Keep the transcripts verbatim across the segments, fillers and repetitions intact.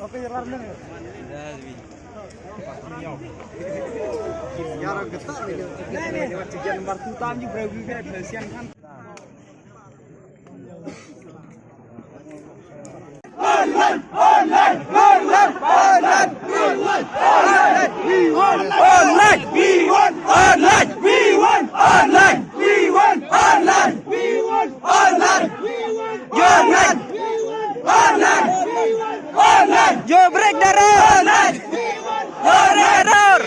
Online! We want online! We want online! We want online! We want online! Your right! Online! Online! You break the rule! Online! You break the rule!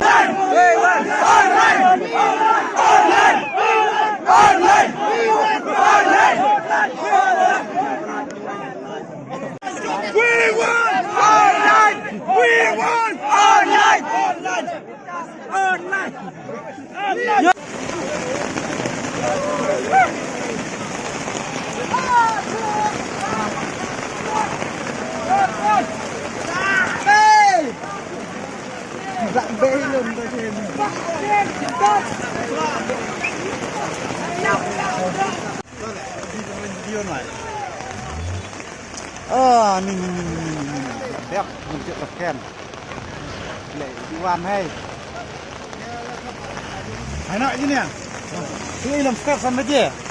We want online! Online! Online! We want online! We want online! Online! Oh, ni, ni, ni. Bep, mun cik tekan. Le, di wan, hei. Hai nak je ni, ah. Tu ilam step sama je.